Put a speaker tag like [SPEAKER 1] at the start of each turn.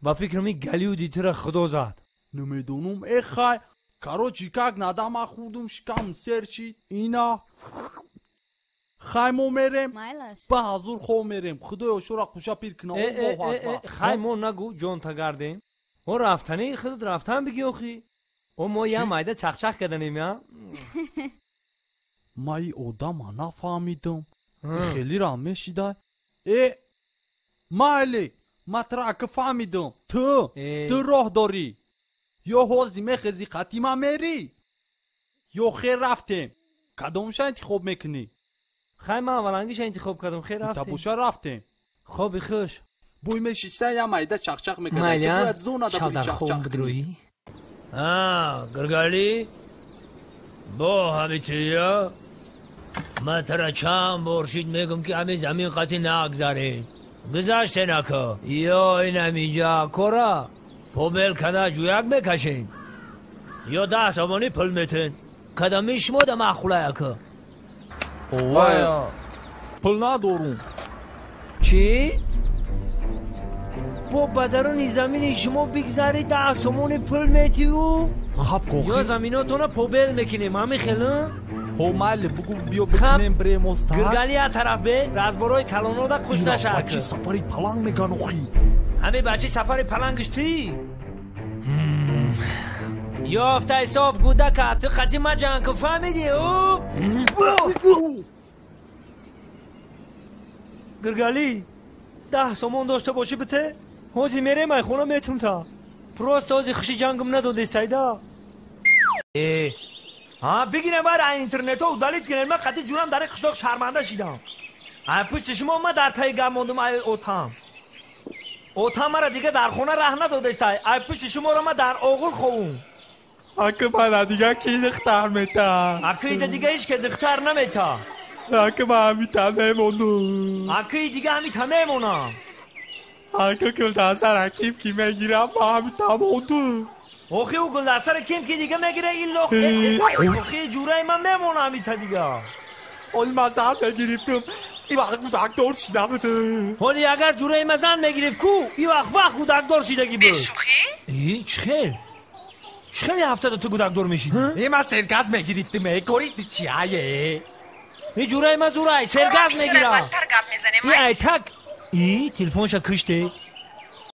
[SPEAKER 1] Ба фикрам ин Голливуди тура худо зад.
[SPEAKER 2] Намедонам, э хай. Короче, как надо ма хурдум, шикам сер шид. Ина. Хай мо мерем. Ба ҳазур хов мерем. Худоё шура қуша пир кина. Аллоҳу акбар.
[SPEAKER 1] Хай мо нагу ҷонта гардем. О рафтани худат рафтан биги охи. О мо я майда чахчах каданем я.
[SPEAKER 2] Ма и одама нафаҳмидам. Хеле рам мешидай. Э майли, ма тура ака фаҳмидам. Ту ту роҳ дорӣ. Ё ҳози мехези қатима мерӣ, ё хер рафтем. Кадомша интихоб мекунӣ?
[SPEAKER 1] Хай ман аввалангиша интихоб кардам, хер рафтем.
[SPEAKER 2] Табоша рафтем.
[SPEAKER 1] Хоби хуш.
[SPEAKER 2] Бӯй мешишта я майда чахчах мекард.
[SPEAKER 1] Майли,
[SPEAKER 2] Ту бояд зона
[SPEAKER 1] шав
[SPEAKER 2] да
[SPEAKER 1] дар хоб
[SPEAKER 2] чахчах кунӣ.
[SPEAKER 1] бидурӯӣ.
[SPEAKER 3] А, Гиргалӣ? Бо ҳамития? Ман тара чанд бор шид мегум ки ҳамин замин қати нагзаред. Гузаште нака. Ё инам инҷа кора. Побел када ҷӯяк мекашем. Ё 10 сомонӣ пул метен. Кадами шумо да махулаяка.
[SPEAKER 2] Овая. Пул надорум.
[SPEAKER 3] Чӣ? Бо ба даруни замини шумо бигзари 10 сомонӣ пул метиву?
[SPEAKER 2] Хаб кохи.
[SPEAKER 3] Ё заминотона побел мекунем, ҳамин хел?
[SPEAKER 2] Ҳо майли бугу биё бикунем брем оста.
[SPEAKER 3] Гиргали я тараф бе, разборои калонода хуш нашак.
[SPEAKER 2] Бачи сафари паланг меган охи.
[SPEAKER 3] Ҳамин бачи сафари палангиш ти? Ёфтай соф гудака, ту қати ма ҷанг кун, фаҳмидӣ? Гиргалӣ, 10 сомон дошта бошӣ бите? Ҳози мерем ай хона метум та. Просто ҳози хуши ҷангам надоде сайда. Э, ҳа бигирем вар ай интернето удалить кунем, ман қати ҷунам дар қишлоқ шарманда шидам. Ай пушти шумо ма дар таи гап мондум ай отам. Отам мара дига дар хона раҳ надодестай. Ай пушти шуморо ма дар оғул ховум.
[SPEAKER 2] Ака мана дига ки духтар мета?
[SPEAKER 3] Ака ида дига ҳеч ке духтар намета.
[SPEAKER 2] Ака ма ҳамита мемонум.
[SPEAKER 3] Ака дига ҳамита мемонам.
[SPEAKER 2] Ака гулдастара ким ки мегирам, ма ҳамита мондум.
[SPEAKER 3] Охи ӯ гулдастара ким ки дига мегира, ин лох. Охи ҷураи ман мемонам ҳамита дига.
[SPEAKER 2] Оли ман зан мегирифтум. И вақт гудакдор шида будум.
[SPEAKER 3] Ҳоли агар ҷураи ман зан мегирифт ку, и вақт вақт гудакдор шидагӣ буд.
[SPEAKER 4] Бешӯхӣ?
[SPEAKER 3] И чӣ хел? Чӣ хел ҳафтада ту гудакдор мешидӣ?
[SPEAKER 2] Э ман сергаз мегирифтум, э кори ту чияе?
[SPEAKER 3] И ҷураи ман зурай, сергаз мегирам.
[SPEAKER 4] Бадтар гап мезанем.
[SPEAKER 3] И ай так. И телефонша киште.